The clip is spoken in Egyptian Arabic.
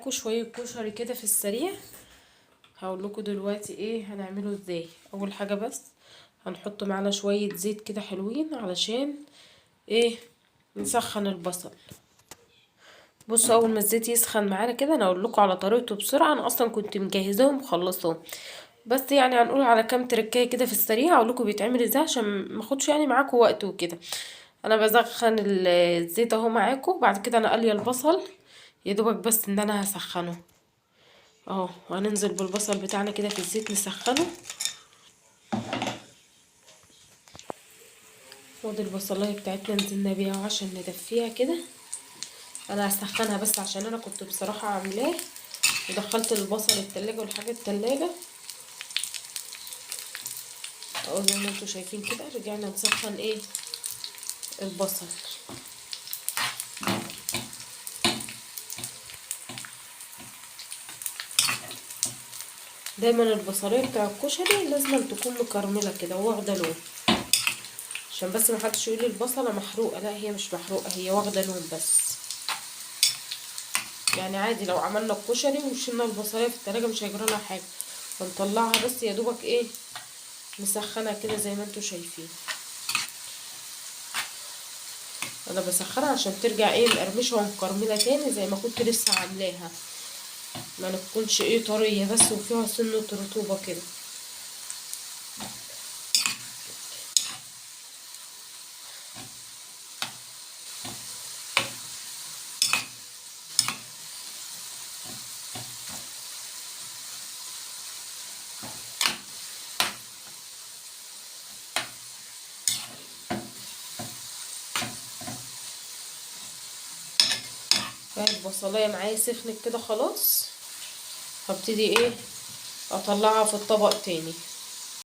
معاكم شوية كشري كده في السريع. هقول لكم دلوقتي ايه هنعمله ازاي. اول حاجة بس هنحط معانا شوية زيت كده حلوين علشان ايه نسخن البصل. بصوا اول ما الزيت يسخن معانا كده انا اقول لكم على طريقته بسرعة. انا اصلا كنت مجهزاهم ومخلصاهم، بس يعني هنقول على كام تركايه كده في السريع اقول لكم بيتعمل ازاي عشان ما اخدش يعني معاكم وقت وكده. انا بسخن الزيت اهو معاكم. بعد كده انا قاليه البصل يا دوبك بس ان انا هسخنه اهو، وهننزل بالبصل بتاعنا كده في الزيت نسخنه. وادي البصلايه بتاعتنا نزلنا بيها عشان ندفيها كده. انا هسخنها بس عشان انا كنت بصراحة عاملاه ودخلت البصل التلاجة والحاجة التلاجة اهو زي ما انتوا شايفين كده. رجعنا نسخن ايه البصل. دايما البصليه بتاع الكشري لازم تكون مكرمله كده واخده لون، عشان بس ما حدش يقول لي البصله محروقة. لا هي مش محروقة، هي واخده لون بس. يعني عادي لو عملنا الكشري وشلنا البصليه في التلاجة مش هيجرى لها حاجة، هنطلعها بس يا دوبك ايه نسخنها كده زي ما انتوا شايفين. انا بسخنها عشان ترجع ايه مقرمشه ومكرمله تاني زي ما كنت لسه عاملاها، ما نكونش ايه طرية بس وفيها سنة رطوبة كده. البصلايه معايا سخنت كده خلاص، هبتدي ايه اطلعها في الطبق تاني.